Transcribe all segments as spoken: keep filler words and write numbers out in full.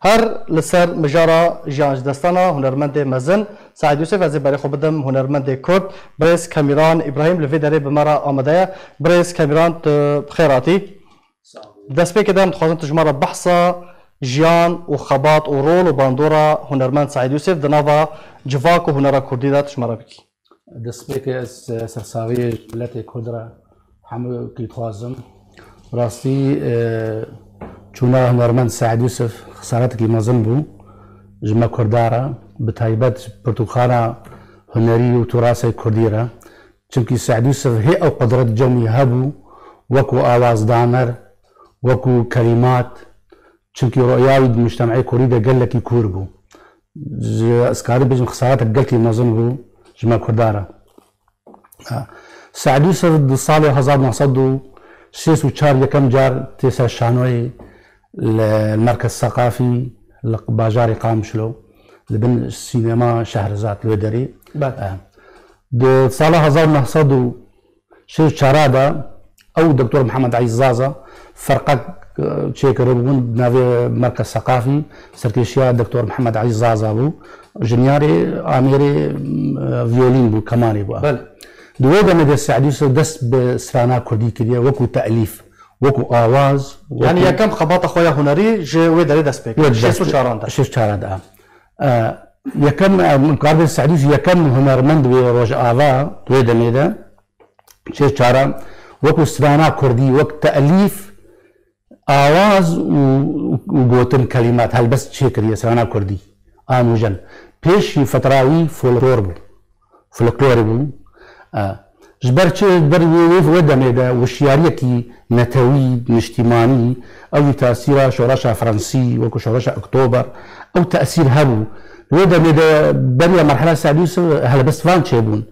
Her li ser mijara jiyan ji destana hunermendê mezin Seîd Yûsif, ez ê berê xwe bidim hunermendê Kurd, birêz Kemîran Îbrahîm li vê derê bi me re amade ye. Birêz Kemîran, tu bi xêr hatî. Destpêkê de em dixwazin tu ji me re behsa jiyan û xebat û rol û bandora hunermend Seîd Yûsif di nava civak û hunera kurdî de tu ji me re bikî. Destpêkê ez, e, sersaxiyê ji miletê Kurd re hemû kî dixwazim. Rastî, e, çûna hunermend Seîd Yûsif xesaretekî mezin bû ji me Kurda re, bi taybet ji pirtûkxana hunerî û tûrasê Kurdî re. Çimkî Seîd Yûsif hê ew qudret cem wî hebû, wekû awazdaner, wekû kelîmat, çimkî roya wî di mujtemeyê Kurdî de gelekî kûr bû. Ji, ez karim bêjim, xesaretek gelkî mezin bû ji me Kurda re. Ha. Seîd Yûsif di salê hezar neh sed û şêst û çar yekem car tê ser şanoyê li Merkez Seqafî li bajarê Qamişlo, li bin sînema Şehrizad li wê derê. Belê. Ha. Di sala hezar neh sed û şêst û çar de ew Doktor Mihemed Elî Zaza ferqek, e, çêkiribûn bi navê Merkez Seqafî, serkêşiya Doktor Mihemed Elî Zaza bû. Jinyarê amêrê, e, viyolîn bû, kemanê bû. Belê. Di wê demê de Seîd Yûsif dest bi strana kurdî kiriye, wekû te'lîf, wekû awaz, Yanî wekû yekem xebata xwe ya hunerî ji wê derê dest pê kir. Wê dest şêst û çar de. Şêst û çar de. E, yekem, e, min kar bê Seîd Yûsif yekem hunermend wê Rojava, di wê demê de. Çê çara, wekû strana kurdî, wek te'lîf, awaz û, û gotin, kelîmat, helbest çêkiriye strana kurdî. A nûjen. Pêşî fetra wî folklor bû. Folklorê bû. E, ji ber çi? Ji ber wê, wê, wê demê de wişyariyekî netewî, niştîmanî, ew jî tasîra şoreşa Fransî, wekû şoreşa Oktober, ew tesîr hebû. Wê demê de beriya merhela Seîd Yûsif helbestvan çêbûn.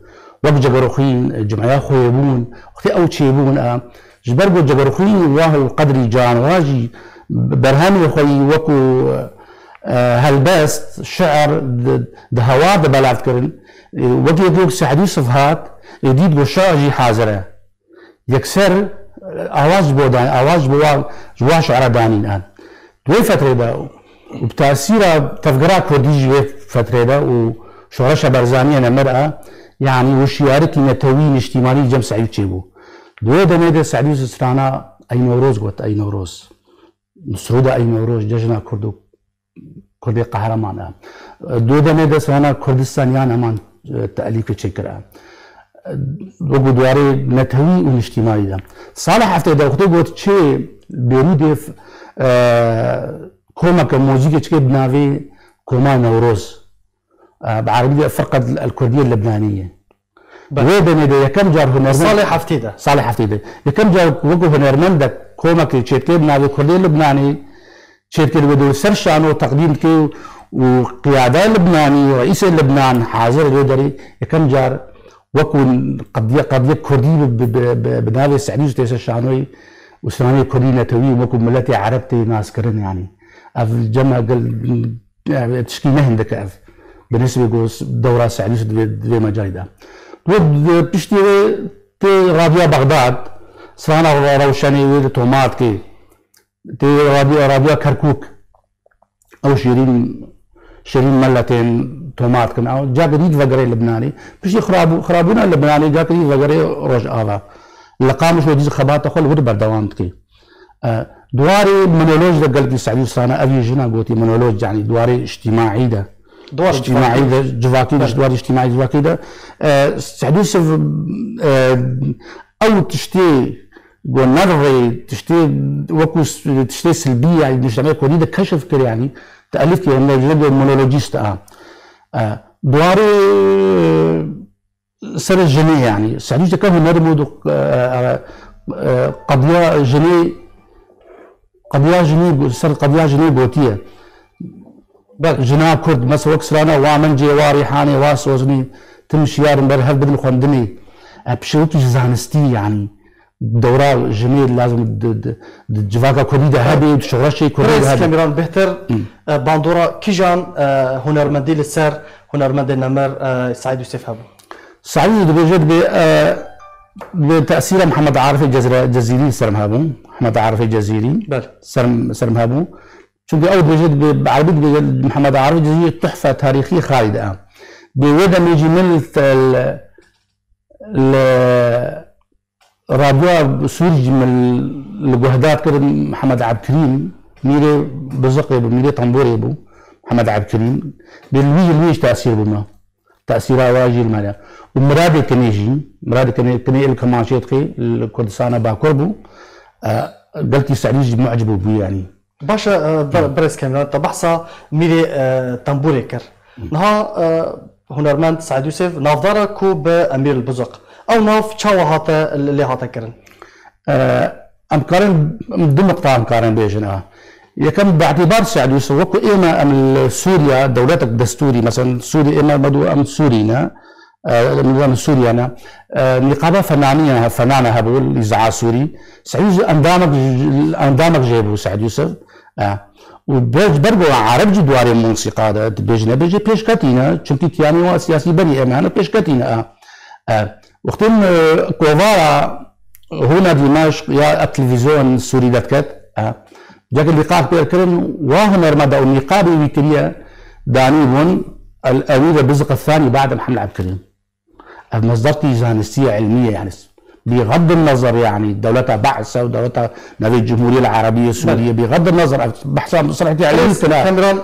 Wek Cegeroxwîn, Cumaya Xweyê bûn, wextê ew çêbûn, e, ji ber ku Cegeroxwîn wahil qedrî can wa jî berhemê xwe yî wekû, e, helbest, şi'r di, di hawar de belav kirin. E, wekî, wekî wek Seîd Yûsif hat, ê dît ku şi'r jî hazir e. Yekser, e, awaz ji bo dan, awaz ji bo wa, ji wa şi'ra danîn e. Di wê fetrê de û bi tasîra tevgera kurdî jî wê fetrê de û şoreşa Barzaniyê nemir e, yanî wişyarikî netewî niştîmanî li cem Seîd çêbû. Di wê demê de Seîd strana Ey Newroz got, Ey Newroz. Sirûda Ey Newroz, cejna kurd û Kurdê qehreman e. Di wê demê de strana Kurdistan ya neman, e, te'lîfê çêkir e. Wekû di warê netewî û niştîmanî de. Sala heftê de wextê got çê Bêrûdê, e, komeke muzîkê çikê bi navê Koma Newroz. E, bi erebî de Firqet el Kurdiye Lebnaniye. Belê. Wê demê de yekem car hunermend Salê heftê de. Salê heftê de. Yekem car wekû hunermendek komekê çêdikê bi navê Kurdê Libnanê çêdikê li wê dewr ser şano teqdîm dike û qiyada Libnanî, reîsê Libnan hazir wê derê yekem car wekû qediye, qediye kurdî bi, bi, bi, bi, bi navê Seîd Yûsif tê ser şanoyê û stranê kurdî netewî wekû miletê ereb tê naskirin yanî. Ev cema gel Yani, tişkî ne hindik e ev. Bi nisbê ku dewra Seîd Yûsif di vê, di vê mecayî de. Wê di piştî wê tê Radyoya Bexdad, strana Rewşenê wê di tomar dikê. Tê radyo, Radyoya Kerkûk, ew Şêrîn, Şêrîn Melle tên tomar dikin. Ew cak dît vegerê Libnanê. Piştî xirabû-, xirabûna Libnanê cak dît vegerê Rojava. Li Qamişlo dî xebata xwe li wir berdewam dikê. E, di warê monoloj de gelkî Seîd Yûsif strana, ev yê jina gotî monoloj, yanî di warê îctîmaî de. Di warê îctîmaî civakî. De, civakî de, Belê. Di warê îctîmaî civakî de. E, Seîd Yûsif, e, ew tiştê ku nervê, tiştê wekû s-, tiştê silbî, yanî nişteme kurdî de keşif kir, yanî te'lîf kir, yanî ne monolojîst a. E, di warê, e, ser jinê, yanî Seîd Yûsif dike hunerê mod û, e, e, e, qediya jinê, qediya jinê go-, ser qediya jinê gotiye. Belê. Jina Kurd, mesela wek strana wa Mencê, wa Rîhanê, wa Soznê, tim şiyar in ber hev bidin xwendinê. E, pişewikî ji zanistî, yanî dewra jinê lazim di, di, di civaka Kurdî de hebe, di şoreşê Kurdî de Birêz hebe. Kemîran, bêhtir, Hı. e, bandora kîjan, e, hunermendî li ser hunermendê nemir, e, Seîd Yûsif hebû? Seîd Yûsif dibêje, dibê, e, bi tesîra Mihemed Arifê Cezre-, Cezîrî ser min hebû. Mihemed Arifê Cezîrî Belê. ser, ser min hebû. Çunke ew dibêje, bi, bi erebî dibêje, Mihemed Arif Cizîrî Tuhfe Tarîxî Xalî de. Bi wê demê jî min li, li, li radyoya Sûrî jî min li guhdar kir Mihemed Ebdikirîm, mîrê biziqê bû, mîrê tembûrê bû Mihemed Ebdikirîm. Bi li wî, li wî jî tesîr bû me. Tesîra wa jî li me de. Û Miradê Kinê jî, Miradê Kinê, Kinê li Kirmanşê dixê, li Kurdistana Bakur bû. E, gelkî Seîdî jî mucib bû, bû yanî. Baş e, e, ber-, Hı. Birêz Kemîran, te behsa mîrê, e, tembûrê kir. Hı. Niha, e, hunermend Seîd Yûsif navdar e ku bi Emîr li Buzuq. Ew nav çawa hate, lê hate kirin? E, em karin, em du miqta em karin bêjin a. Yekem, bi îtibar Seîd Yûsif, wekî ême em li Sûriye, dewletek destûrî, meselen Sûrî, ême me dû em Sûrî ne, e, em Sûriye ne. E, nîqaba fenaniye, fenane hebû, li îzaa Sûrî. Seîd Yûsif endamek, endamek jê bû Seîd Yûsif. E, û ber, ber ku Ereb jî di warê musîqa de, dibêjin nebêjê pêşketî ne, çimkî kiyanê wan siyasî berî ême hene pêşketî ne. E, e, wextên, e, kovara Hûna Dîmeşq ya televîzyon Sûrî derdiket, e, ceke nîqab pêr kirin, wa hunermend e û nîqabê wî kiriye, danî bûn, El-Emîr Biziq Thanî ba'de Mihemed Ebdikirîm. Ev mesderkî zanistî ye, ilmî ye, yanî, bîxed nezer, yanî, dewleta Be'se û dewleta navê Cumhuriyê Erebî Sûriye, Belê. Bîxed nezer, ev behsa mesrehekî ilmî tune. Kemiran,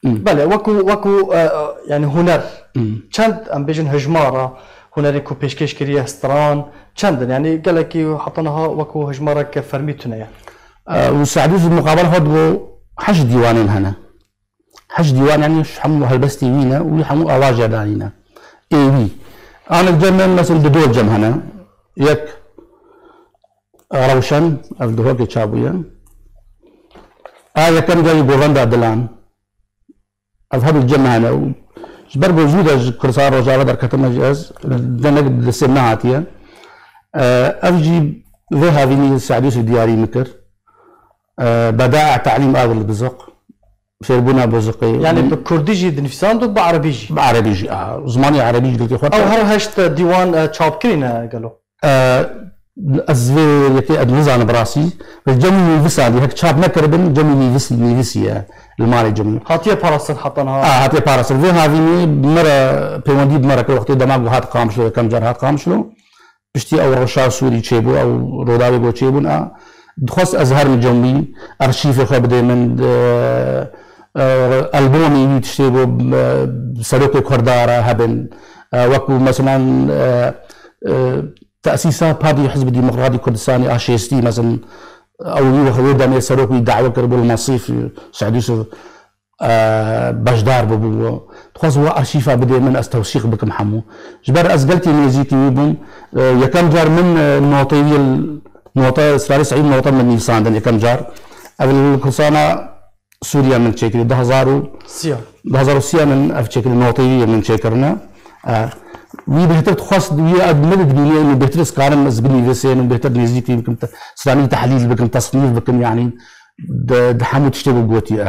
Hı. Belê, wekû, wekû, e, e, yanî, huner, Hı. Çend, em bêjin, hijmara hunerê ku pêşkêş kiriye, stran, çend in? Yanî, gelekî heta niha wekû hijmarek fermî tune ye. E, û Seîd Yûsif muqabel xwe digot, heşt dîwanên hene. Heşt dîwan, yanî, hemû helbestê wî ne û wî hemû avaja danîne. Ê wî. Anik cem min, mesela, du dol cem hene. Yek, e, Rewşen, ev duhokê çabûye. A yekem cem Govenda Dilan. Ev her du cem hene û ji ber ku zû de ji Kurdistan Rojava derketime jî ez, denek bi destê min nehatiye. E, ev jî vê havînî Seîd Yûsif diyarî min kir. E, Beda'a Ta'lîm Agil Biziq. Fêrbûna Biziqê. Yanî bi kurdî jî dinivîsand û bi erebî jî? Bi erebî jî, a. Zimanê erebî jî dilkê xwe. Ew her heşt dîwan, e, çap kirîne gelo? E, ez vê yekê ez nizanim bi rastî. Vê cemî nivîsandî, hek çap nekiribin, cemî nivîsî, nivîsî ye li malê cemî. Hatiye parastin heta niha? A, hatiye parastin. Vê havînê me re peywendî bi me re kir wextê dema ku hat Qamişlo, yekem car hat Qamişlo. Piştî ew rewşa Sûrî çêbû, ew rodavê ku çêbûn, a, dixwest ez herim cem wî, arşîvê xwe bidê min, e, e, albomê wî tiştê ku, e, serokê Kurda re hebin. E, wekû, meselan, e, e, Tesîsa Partî Hizbi Demokratî Kurdistanê a şêstî, mesela, ew wî wextê wê demê serok wî dawe kiribû li Mesîf, Seîd Yûsif, e, beşdar bibû. Dixwest we arşîfa bidê min, ez tewsîq bikim hemû. Ji ber ez gelkî nêzîkî wî bûm. E, yekem car min, e, notê wî, nota, Sirdarê Seîd nota min nivîsandin yekem car. Ev li Kurdistana Sûriye min çêkirî, du hezar û Siya. Du hezar û siya min ev çêkirî, noteyî min çêkirine. E, wî bêhtir dixwest, wî ev min dibînî, min bêhtir ez karim ez binivîsên û bêhtir nêzîkî bikim, te-, stranî tehlîl bikim, tesnîf bikim, yanî di, di hemû tiştê ku gotiye.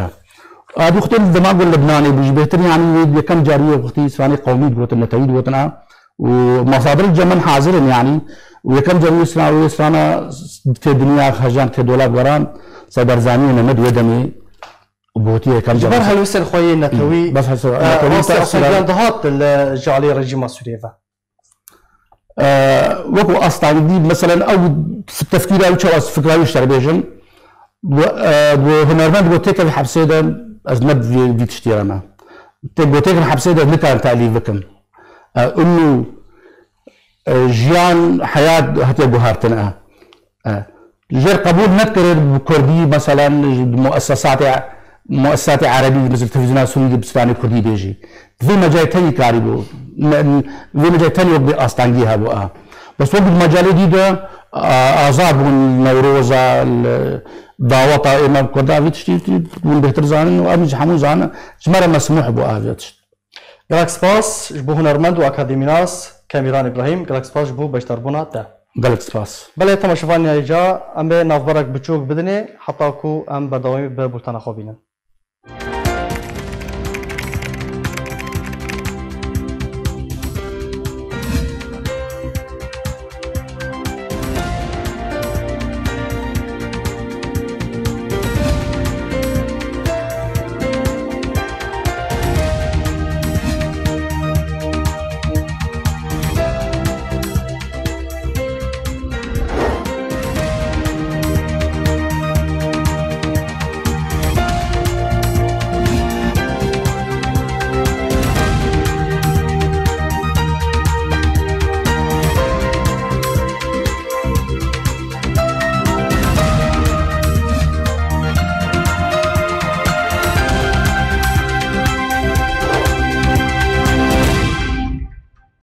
E, a, wextê li dema ku Libnanê bû jî bêhtir, yanî wê yekem car wî wextî stranê qewmî digotin, netewî digotin, e, û masadir cem min hazir in, yanî, û yekem car wî strana, wî strana tê dinya hejan, tê dolab weran, Seybarzaniyê Mehmed wê demê, Gotiye yekem Ji ber cem. Helwestên xwe yê netewî, Bes hesa, e, netewî rastî tesîra- Asengiyan dihat li ji alî rejîma Sûriyê ve. E, wekû astengî, meselen, ew tefkîra wî çawa fikra wî ji te re bêjim. Gu, e, gu hunermend got têkevî hepsê de ez ne vî, vî tiştî re me. Tê got têkevî hepsê de ez nikarim telîf bikim. E, û e, jiyan, heyat hatiye guhertin, e. E, jêr qebûl nekirin bi kurdî, meselen, ji muessesatê, muessesatê erebî, mesela, televîzyona Sûrî de bi stranê kurdî bêjî. Vê mecayê tenî karîbû. Me, vê mecayê tenî wek bi astengî hebû, e. Bes wek bi mecalê dî de, a, azad bûn, Newroza, li, daweta ême kurda, vî tiştî, tî, hûn bêhtir zanin û em jî hemû zanin, ji me re mesmûh bû, a, vê tişt. Gelek spas ji bo hunermend û akademînas Kemîran Îbrahîm, gelek spas ji bo beşdarbûna te. Gelek spas. Belê, temaşevanê ca, em ê navberek biçûk bidinê, heta ku em berdewamî bi bultena xwe bînin.